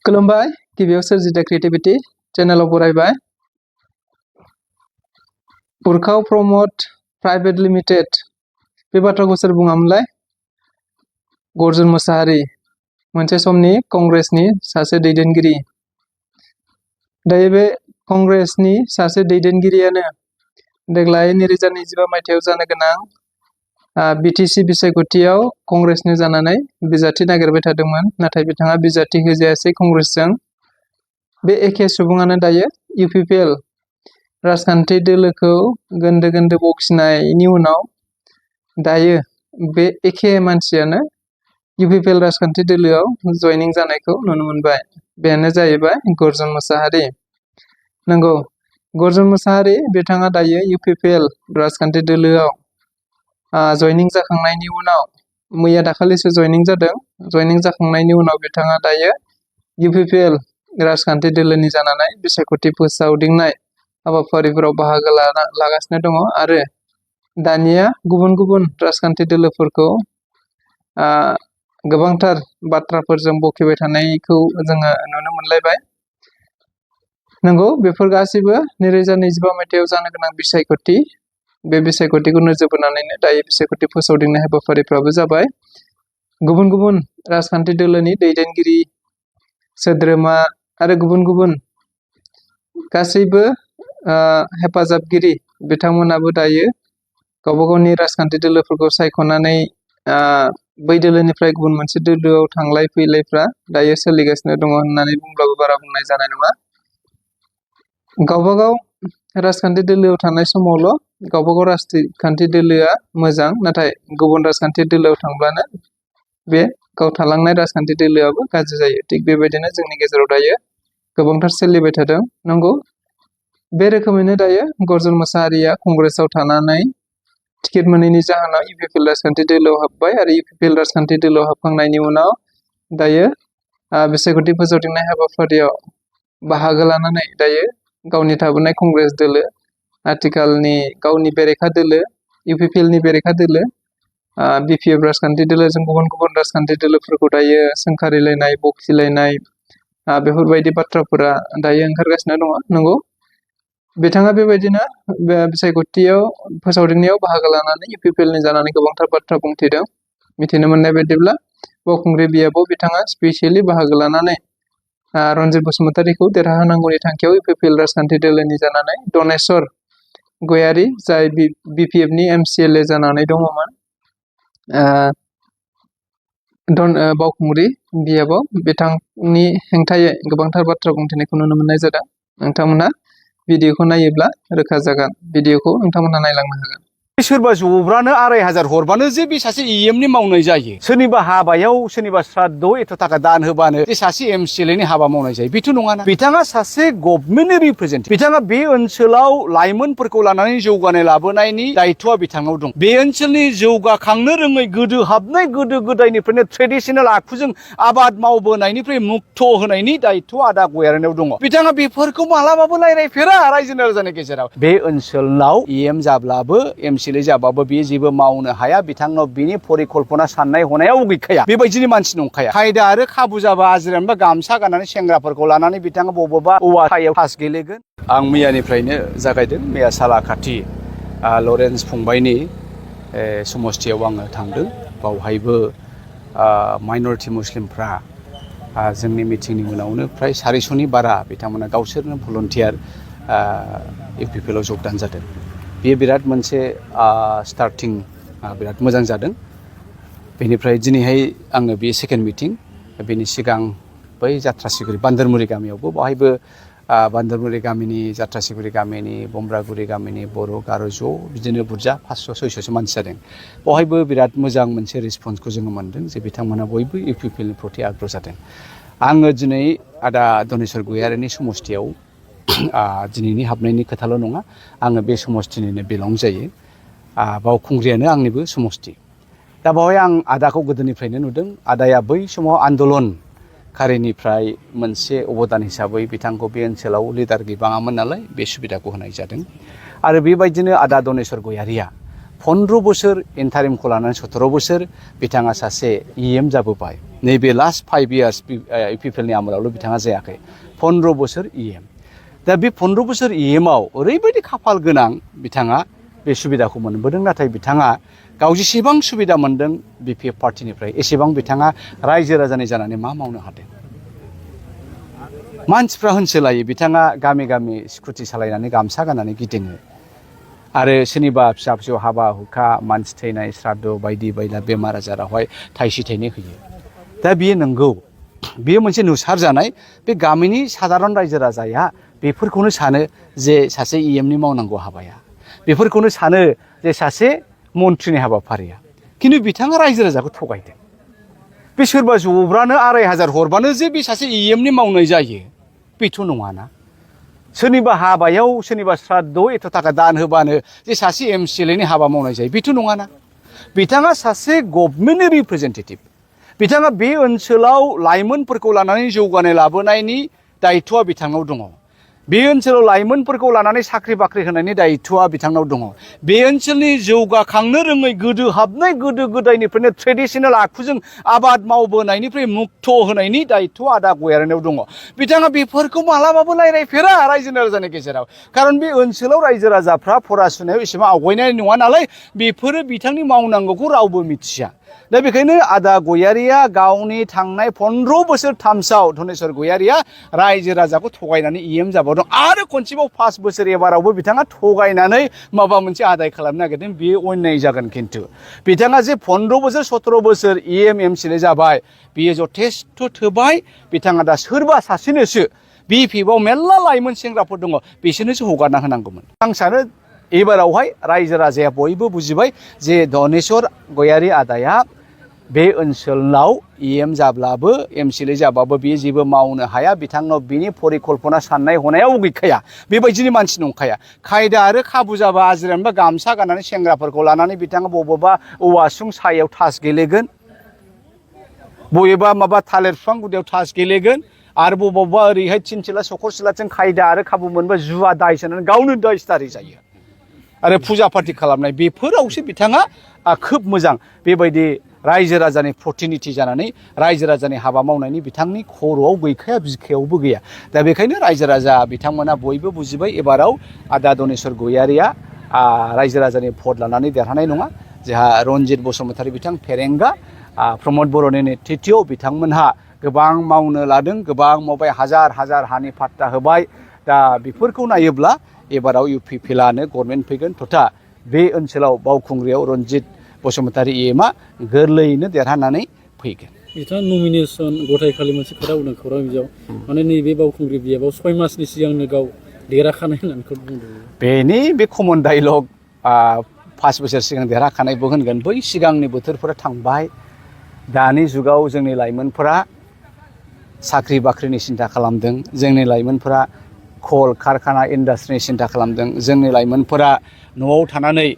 खुलुमबाय गिबियाव सोरजिदा creativity चेनेलाव बरायबाय Urkhao Pramod private limited बे बाथ्राखौ सोर बुङामोनलाय गर्जुन मोसाहारि मोनसे समनि कंग्रेसनि सासे दैदेनगिरि दायो बे कंग्रेसनि सासे दैदेनगिरियानो देग्लाय 2025 मायथाइयाव जानो गोनां BTC बिसायख'थियाव कंग्रेसनि जानानै बिजाथि नागिरबाय थादोंमोन नाथाय बिथाङा बिजाथि होजायासै कंग्रेसजों बे एखे सुबुङानो दायो UPPL राजखान्थि दोलोखौ गोन्दो गोन्दो बखिनायनि उनाव दायो बे एखे मानसियानो UPPL राजखान्थि दोलोआव जयनिं जानायखौ नुनो मोनबाय बेनो जाहैबाय गर्जुन मोसाहारि नंगौ गर्जुन मोसाहारि बिथाङा दायो UPPL राजखान्थि दोलोआव जयनिं जाखांनायनि उनाव मैया दाखालिसो जयनिं जादों जयनिं जाखांनायनि उनाव बिथाङा दायो UPPL राजखान्थि दोलोनि जानानै बिसायख'थि फोसावदिंनाय हाबाफारिफोराव बाहागो लागासिनो दङ आरो दानिया गुबुन गुबुन राजखान्थि दोलोफोरखौ गोबांथार बाथ्राफोरजों बखिबाय थानायखौ जोङो नुनो मोनलायबाय नंगौ बेफोर गासैबो 2025 मायथाइयाव जानो गोनां बिसायख'थि बे बिसायख'थिखौ नोजोर बोनानैनो दायो बिसायख'थि फोसावदिंनाय हाबाफारिफ्राबो जाबाय गुबुन गुबुन राजखान्थि दोलोनि दैदेनगिरि सोद्रोमा आरो गुबुन गुबुन गासैबो हेफाजाबगिरि बिथांमोनाबो दायो गावबा गावनि राजखान्थि दोलोफोरखौ सायख'नानै बै दोलोनिफ्राय गुबुन मोनसे दोलोआव थांलाय फैलायफ्रा दायो सोलिगासिनो दङ होननानै बुंब्लाबो बारा बुंनाय जानाय नङा गावबा गाव राजखान्थि दोलोआव थानाय समावल' गावबा गाव राजखान्थि दोलोआ मोजां नाथाय गुबुन राजखान्थि दोलोआव थांब्लानो बे गाव थालांनाय राजखान्थि दोलोआबो गाज्रि जायो थिग बेबायदिनो जोंनि गेजेराव दायो गोबांथार सोलिबाय थादों नंगौ बे रोखोमैनो दायो गर्जुन मोसाहारिया कंग्रेसाव थानानै टिकेट मोनैनि जाहोनाव UPPL राजखान्थि दोलोआव हाबबाय आरो UPPL राजखान्थि दोलोआव हाबखांनायनि उनाव दायो बिसायख'थि फोसावदिंनाय हाबाफारियाव बाहागो लानानै दायो गावनि थाबोनाय कंग्रेस दोलो आथिखालनि गावनि बेरेखा दोलो UPPLनि बेरेखा दोलो BPF राजखान्थि दोलोजों गुबुन गुबुन राजखान्थि दोलोफोरखौ दायो सोंखारिलायनाय बखिलायनाय बेफोरबायदि बाथ्राफोरा दायो ओंखारगासिनो दङ नंगौ बिथाङा बेबायदिनो बिसायख'थियाव फोसावदिंनायाव बाहागो लानानै UPPLनि जानानै गोबांथार बाथ्रा बुंथिदों मिथिनो मोननाय बायदिब्ला बावखुंग्रि बियाबाव बिथाङा स्पेसियेलि बाहागो लानानै रन्जित बसुमतारीखौ देरहाहोनांगौनि थांखियाव UPPL राजखान्थि दोलोनि जानानै दनेश्वर गयारी जाय BPFनि MCLA जानानै दङमोन बावखुंग्रि बियाबाव बिथांनि हेंथायै गोबांथार बाथ्रा बुंथिनायखौ नुनो मोननाय जादों नोंथांमोना भिडिअखौ नायोब्ला रोखा जागोन भिडिअखौ नोंथांमोना नायलांनो हागोन सोरबा जब्रानो 2500 हरबानो जे बे सासे EMनि मावनाय जायो सोरनिबा हाबायाव सोरनिबा श्राद्धआव एथ' थाखा दान होबानो जे सासे MCLAनि हाबा मावनाय जायो बेथ' नङाना बिथाङा सासे गभर्नमेन्टनि रिप्रेजेन्टेटिभ बिथाङा बे ओनसोलाव लाइमोनफोरखौ लानानै जौगानाय लाबोनायनि दायथ'आ बिथांनाव दं बे ओनसोलनि जौगाखांनो रोङै गोदो हाबनाय गोदो गोदायनिफ्रायनो ट्रेडिशनेल आखुजों आबाद मावबोनायनिफ्राय मुक्त होनायनि दायथ'आ आदा गयारिनाव दङ बिथाङा बेफोरखौ मालाबाबो रायज्लायफेरा रायजो राजानि गेजेराव बे ओनसोलाव EM जाब्लाबो MCLA जाबाबो बे जेबो मावनो हाया बिथांनाव बिनि परिकल्पना साननाय हनायाव गैखाया बेबायदिनो मानसि नंखाया खायदा आरो खाबु जाबा आजिरानबा गामसा गाननानै सेंग्राफोरखौ लानानै बिथाङा बबेबा औवा सायाव थास गेलेगोन आं मैयानिफ्रायनो जागायदों मैया सालाखाथि लरेन्स फंबायनि समस्थियाव आङो थांदों बावहायबो माइनरिटि मुस्लिमफ्रा जोंनि मिटिंनि उनावनो फ्राय 400नि बारा बिथांमोना गावसोरनो भलन्टियार UPPLआव जगदान जादों बेयो बिराद मोनसे स्टार्टिं बिराद मोजां जादों बेनिफ्राय दिनैहाय आङो बे सेकेन्ड मिटिं बेनि सिगां बै जात्रासिगुरि बान्दरमुरि गामियावबो बावहायबो बान्दरमुरि गामिनि जात्रासिगुरि गामिनि बमब्रागुरि गामिनि बर' गार' ज' बिदिनो बुरजा 500-600सो मानसि जादों बावहायबो बिराद मोजां मोनसे रेसपन्सखौ जोङो मोन्दों जे बिथांमोना बयबो UPPLनि प्रति आग्रह जादों आङो दिनै आदा दनेश्वर गयारिनि समस्थियाव दिनैनि हाबनायनि खोथाल' नङा आङो बे समस्थिनिनो बिलं जायो बावखुंग्रियानो आंनिबो समस्ति दा बावहाय आं आदाखौ गोदोनिफ्रायनो नुदों आदाया बै समाव आन्दलनकारिनिफ्राय मोनसे अबदान हिसाबै बिथांखौ बे ओनसोलाव लिडार गैबाङामोन नालाय बे सुबिदाखौ होनाय जादों आरो बेबायदिनो आदा दनेश्वर गयारिया 15 बोसोर इन्टारिमखौ लानानै 17 बोसोर बिथाङा सासे EM जाबोबाय नैबे लास्ट 5 इयार्स UPPL नि आमोलावल' बिथाङा जायाखै 15 बोसोर EM दा बे 15 बोसोर EM आव ओरैबायदि खाफाल गोनां बिथाङा बे सुबिदाखौ मोनबोदों नाथाय बिथाङा गाव जेसेबां सुबिदा मोनदों BPF पार्टिनिफ्राय एसेबां बिथाङा रायजो राजानि जानानै मा मावनो हादों मानसिफ्रा होनसोलायो बिथाङा गामि गामि स्कुटि सालायनानै गामसा गाननानै गिदिङो आरो सोरनिबा फिसा फिसौ हाबा हुखा मानसि थैनाय श्राद्ध बायदि बायला बेमार आजारावहाय थाइसे थाइनै होयो दा बियो नंगौ बेयो मोनसे नुसार जानाय बे गामिनि साधारन रायजो राजाया बेफोरखौनो सानो जे सासे EMनि मावनांगौ हाबाया बेफोरखौनो सानो जे सासे मन्थ्रिनि हाबाफारिया खिन्थु बिथाङा रायजो राजाखौ थगायदों बे सोरबा जब्रानो 2500 हरबानो जे बे सासे EMनि मावनाय जायो बेथ' नङाना सोरनिबा हाबायाव सोरनिबा श्राद्ध एथ' थाखा दान होबानो जे सासे MCLAनि हाबा मावनाय जायो बेथ' नङाना बिथाङा सासे गभर्नमेन्टनि रिप्रेजेन्टेटिभ बिथाङा बे ओनसोलाव लाइमोनफोरखौ लानानै जौगानाय लाबोनायनि दायित्वआ बिथांनाव दङ बे ओनसोलाव लाइमोनफोरखौ लानानै साख्रि बाख्रि होनायनि दायित्वआ बिथांनाव दङ बे ओनसोलनि जौगाखांनो रोङै गोदो हाबनाय गोदो गोदायनिफ्रायनो ट्रेडिशनेल आखुजों आबाद मावबोनायनिफ्राय मुक्त होनायनि दायित्वआ आदा गयारिनाव दङ बिथाङा बेफोरखौ मालाबाबो रायज्लायफेरा रायजो राजानि गेजेराव खारन बे ओनसोलाव रायजो राजाफ्रा फरायसुनायाव एसेबां आवगायनाय नङा नालाय बेफोरो बिथांनि मावनांगौखौ रावबो मिथिया दा बेखायनो आदा गयारिया गावनि थांनाय 15 बोसोर थामसाव धनेश्वर गयारिया रायजो राजाखौ थगायनानै EM जाबावदों आरो खनसेबाव 5 बोसोर एबारावबो बिथाङा थगायनानै माबा मोनसे आदाय खालामनो नागिरदों बेयो अन्याय जागोन खिन्थु बिथाङा जे 15 बोसोर 17 बोसोर EM MCLA जाबाय बियो जथेस्थ' थोबाय बिथाङा दा सोरबा सासेनोसो BPFआव मेरला लाइमोन सेंग्राफोर दङ बिसोरनोसो हगारना होनांगौमोन आं सानो एबारावहाय रायजो राजाया बयबो बुजिबाय जे धनेश्वर गयारि आदाया बे ओनसोलाव EM जाब्लाबो MCLA जाबाबो बियो जेबो मावनो हाया बिथांनाव बिनि परिकल्पना साननाय हनायाव गैखाया बेबायदिनि मानसि नंखाया खायदा आरो खाबु जाबा आजिरानबा गामसा गाननानै सेंग्राफोरखौ लानानै बिथाङा बबेबा औवासुं सायाव थास गेलेगोन बबेबा माबा थालिर बिफां गुदियाव थास गेलेगोन आरो बबेबा ओरैहाय थिनसिला सखर सिलाथिं खायदा आरो खाबु मोनबा जुवा दाय सोनानै गावनो दायस्टारि जायो आरो फुजा पार्टि खालामनाय बेफोरावसो बिथाङा खोब मोजां बेबायदि रायजो राजानि प्रतिनिधि जानानै रायजो राजानि हाबा मावनायनि बिथांनि खर'आव गैखाया बिखायावबो गैया दा बेखायनो रायजो राजा बिथांमोना बयबो बुजिबाय एबाराव आदा धनेश्वर गयारिया रायजो राजानि भट लानानै देरहानाय नङा जोंहा रन्जित बसुमतारी बिथां फेरेंगा प्रमद बर'नि नेतृत्वआव बिथांमोनहा गोबां मावनो लादों गोबां मावबाय हाजार हाजार हानि पाट्टा होबाय दा बेफोरखौ नायोब्ला एबाराव UPPLआनो गभर्नमेन्ट फैगोन तथा बे ओनसोलाव बावखुंग्रियाव रन्जित बसुमतारी EMआ गोरलैयैनो देरहानानै फैगोन बिथाङा नमिनेसन गथायखालि मोनसे खोथा बुंदों खौरां बिजोङाव माने नैबे बावखुंग्रि बियाबाव 6 मासनि सिगांनो गाव देरहाखानाय होननानै बुंदों बेनि बे कमन डायलग 5 बोसोर सिगां देरहाखानायबो होनगोन बै सिगांनि बोथोरफोरा थांबाय दानि जुगाव जोंनि लाइमोनफोरा साख्रि बाख्रिनि सिन्था खालामदों जोंनि लाइमोनफोरा कल कारखाना इन्डास्ट्रिनि सिन्था खालामदों जोंनि लाइमोनफोरा न'आव थानानै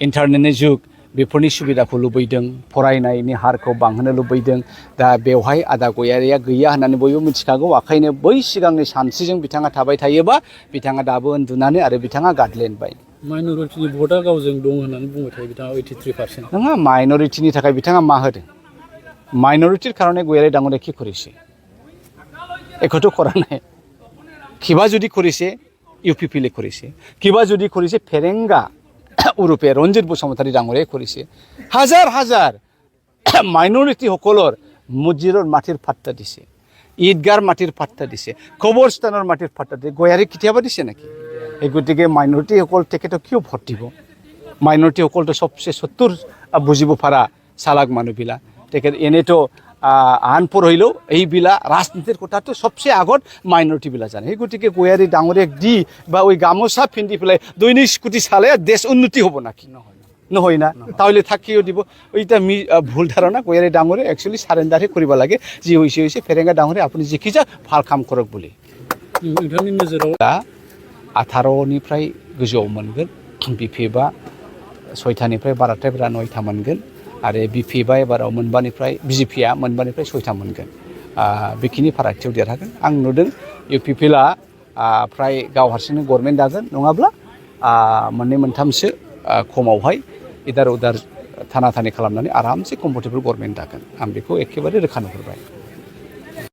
इन्टारनेटनि जुग बेफोरनि सुबिदाखौ लुबैदों फरायनायनि हारखौ बांहोनो लुबैदों दा बेवहाय आदा गयारिया गैया होननानै बयबो मिथिखागौ आखायनो बै सिगांनि सानस्रिजों बिथाङा थाबाय थायोबा बिथाङा दाबो उन्दुनानै आरो बिथाङा गादलेनबाय माइन'रिटिनि भटआ गावजों दं होननानै बुंबाय थायो बिथाङा 83% नङा माइन'रिटिनि थाखाय बिथाङा मा होदों माइन'रिटिर कारणे गयारि डाঙरे কি করেছে একতো করা নাই কিবা যদি করেছে UPPL করেছে কিবা যদি করেছে ফেরেঙ্গা উরূপে রঞ্জিত বসুমতাৰী ডাঙৰে কৰিছে হাজাৰ হাজাৰ মাইনৰিটি সকলৰ মছজিদৰ মাটিৰ পাট্টা দিছে ঈদগাৰ মাটিৰ পাট্টা দিছে কবৰস্থানৰ মাটিৰ পাট্টা দিছে গয়াৰী কেতিয়াবা দিছে নেকি এই গতিকে মাইনৰিটি সকল তেখেতক কিয় ভোট দিব মাইনৰিটি সকলটো সবচেয়ে 70 বুজিব পাৰা চালাক মানুহবিলাক তেখেত এনেতো আনপৰ হইলেও এইবিলাক ৰাজনীতিৰ কথাটো সবচেয়ে আগত মাইনৰিটিবিলাক জানে সেই গতিকে গয়াৰী ডাঙৰীক দি বা ওই গামোচা পিন্ধি পেলাই দৈনিক স্কুটি চালে দেশ উন্নতি হ'ব নাকি নহয় না তাহলে থাকিও দিব ওইটা ভুল ধাৰণা গয়াৰী ডাঙৰে একচুৱেলি সাৰেণ্ডাৰহে কৰিব লাগে যি হৈছে ফেৰেঙ্গা ডাঙৰে আপুনি যিকি যা ভাল কাম কৰক বুলি नोंथांनि नोजोराव 18निफ्राय गोजौआव मोनगोन BPFआ 6थानिफ्राय बाराद्राय 9था मोनगोन आरो BPFआ एबाराव मोनबानिफ्राय BJPआ मोनबानिफ्राय 6था मोनगोन बेखिनि फारागथियाव देरहागोन आं नुदों UPPLआ फ्राय गाव हारसिंनो गभर्नमेन्ट दागोन नङाब्ला मोननै मोनथामसो खमावहाय इदार उदार थाना थानि खालामनानै आरामसे कम्फर्टेबल गभर्नमेन्ट दागोन आं बेखौ एखेबारे रोखा नुहुरबाय